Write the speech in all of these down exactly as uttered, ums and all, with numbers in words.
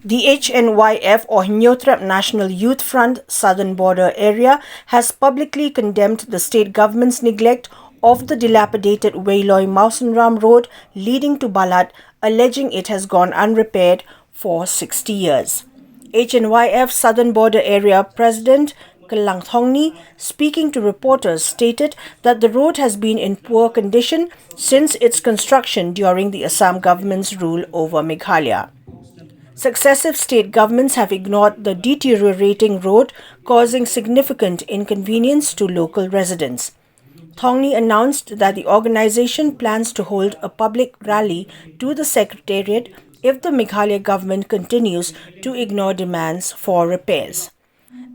The H N Y F, or Hynñiewtrep National Youth Front, Southern Border Area, has publicly condemned the state government's neglect of the dilapidated Weiloi Mawsynram Road leading to Balat, alleging it has gone unrepaired for sixty years. H N Y F Southern Border Area President Klang Thongni, speaking to reporters, stated that the road has been in poor condition since its construction during the Assam government's rule over Meghalaya. Successive state governments have ignored the deteriorating road, causing significant inconvenience to local residents. Thongni announced that the organization plans to hold a public rally to the secretariat if the Meghalaya government continues to ignore demands for repairs.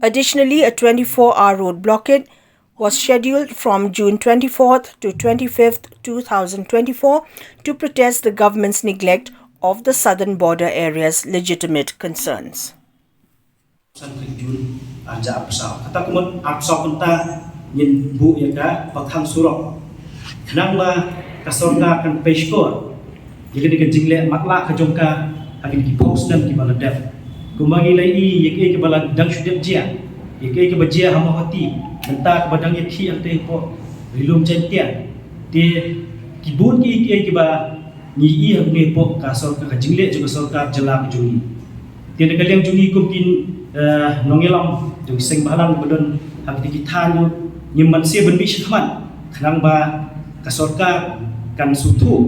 Additionally, a twenty-four hour road blockade was scheduled from June twenty-fourth to twenty-fifth, two thousand twenty-four, to protest the government's neglect of the southern border area's legitimate concerns. San tarik Jun arja arphew saw. Kata kumut arphew saw kynta ngin buh ïa ka pakhang surok. Khnang ba ka sorkar kan pei shkor ïa kane ka jingleh matlah ka jong ka ha kine ki phew snem kiba la dep. Kumba ngi la ïohi ïa kaei kaba la dang shu dep jia, ïa kaei kaba jia ha Mawhati, mynta kaba dang ïakhih hangtei hapoh Ri Lum Jaiñtia. Te ki bun kiei kiei kiba ngi ïohi hangne hapoh ka sorkar, ka jingleh jong ka sorkar jylla ka jong ngi. Te na ka liang jong ngi kum ki, eh, nongïalam jong ki seng bhalang ba don ha kine ki thaiñ, ngim banse ban mih shakhmat khnang ba ka sorkar kan sngewthuh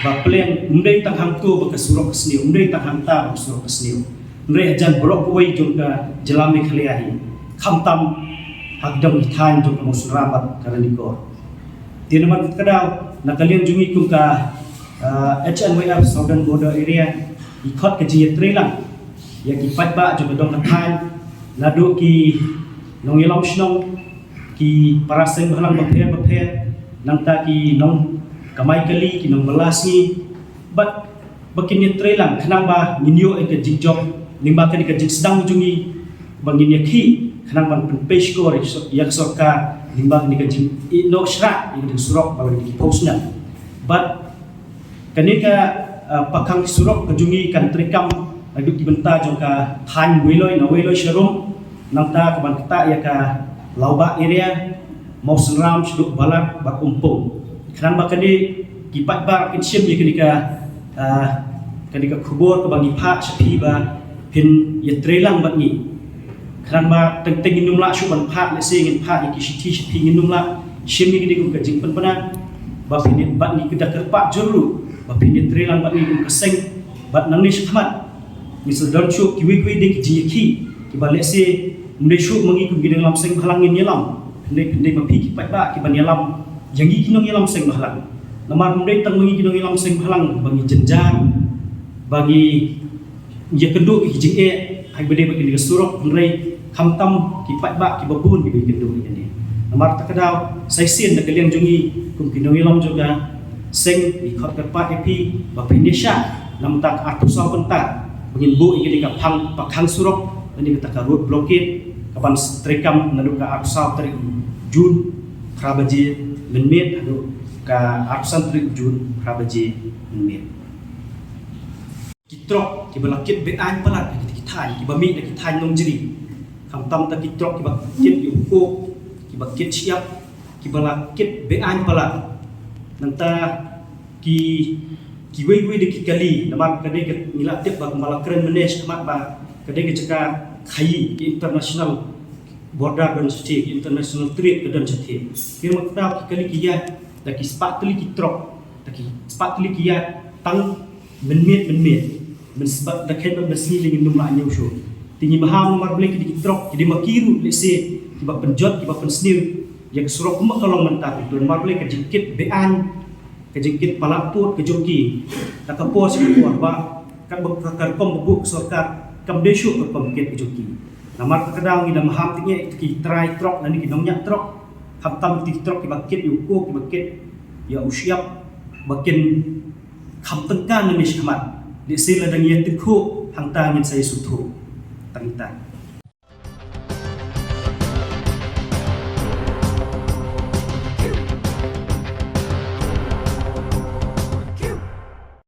ba pleng ym dei tang hangto ba ka surok ka sniew, ym dei tang hangta ba ka surok ka sniew, hynrei hajan baroh kawei jong ka jylla Meghalaya hi, khamtam ha ki dong ki thaiñ jong ka Mawsynram bad ka Ranikor. Te namar kata ka daw na ka liang jong ngi kum ka, ah, H N Y F Southern Border Area, ngi khot ka jingïatreilang ïa ki paidbah jong ka dong ka thaiñ, naduh ki nongïalam shnong, ki para seng bhalang bapher bapher, nangta ki nongkamai kali, ki nongbylla sngi, bad ba kin ïatreilang khnang ba ngin ïoh ïa ka jingjop lyngba kane ka jingsdang jong ngi ba ngin ïakhih khnang ban pynpei shkor ïa ka sorkar lyngba kane ka jingïehnoh shrah ïa ka surok ba la dei ki phew snem. Bad kane ka, ah, pakhang surok ka jong ngi kan treikam haduh ki bynta jong ka thaiñ Weiloi, na Weiloi sharum, nangta ka ban ktah ïa ka Lawbah area, Mawsynram shaduh Balat bad Umpung. Khnang ba kane ki paidbah kin shim ïa kane ka, ah, kane ka khubor kaba ngi phah sha phi ba phin ïatreilang bad ngi. Khnang ba teng teng ngin ym lah shuh ban phah, lehse ngin phah ïa ki shithi sha phi, ngin ym lah, shim ïa kane kum ka jingpynbna ba phin ïa bad ngi, ka da kyrpad jur ruh ba phin ïatreilang bad ngi kum ka seng, bad nangne shakhmat ngi sa don shuh kiwei kiwei de ki jingïakhih kiba lehse ym dei shuh ma ngi kum ki nongïalam seng bhalang ngin ïalam, hynrei, hynrei ma phi ki paidbah kiban ïalam ïa ngi ki nongïalam seng bhalang. Namar ym dei tang ma ngi ki nongïalam seng bhalang ba ngi jynjar, ba ngi ïakynduh ïa ki jingeh ha kaba ïadei bad kane ka surok, hynrei khamtam ki paidbah kiba bun kiba ïakynduh ïa kane. Namar kata ka daw sa shisien na ka liang jong ngi kum ki nongïalam jong ka seng, ngi khot kyrpad ïa phi ba phin ïashah na ka bynta ka arphew saw kynta ba ngin buh ïa kane ka phang, pakhang surok, lane kata ka road blockade, kaban treikam naduh ka arphew saw tarik Jun phra baje mynmiet haduh ka arphew san tarik Jun phra baje mynmiet. Ki trok kiba la kit be-aiñ palat ha kita ki thaiñ kiba mih na ki thaiñ nongjri. Khamtam ta ki trok kiba kit ïa u coke, kiba kit shyiap, kiba la kit be-aiñ palat. Nangta ki, kiwei kiwei de ki kali, namar ka dei ka, ngi la tip ba kumba la kren mynne shakhmat ba ka dei ka jaka khaii, ki international border don shathie, ki international trade ka don shathie. Ki, namar kata ki kali ki ïaid da ki spah tylli ki trok, da ki spah tylli ki ïaid tang mynmiet mynmiet, mynstep da khein ba mynsngi lei ngin ym lah ñiew shuh. Te ngi maham namar balei ki dei ki trok, ki dei ma ki ruh lehse kiba pynjot, kiba pynsniew ïa ka surok kumba ka long mynta, te namar balei ka jingkit be-aiñ, ka jingkit palat pud ka jong ki, da ka por sha ka por, ba katba ka rukom ba buh ka sorkar kam dei shuh ka rukom kit ka jong ki. Namar kata ka daw ngi da maham tang ïa ki trai trok lane ki nongñiah trok, khamtam ki trok kiba kit ïa u coke, kiba kit ïa u shyiap, ba kin kham tyngka nangne shakhmat. Lehse lada ngi ïa tyngkhuh hangta ngin sa ïa sngewthuh tang ita.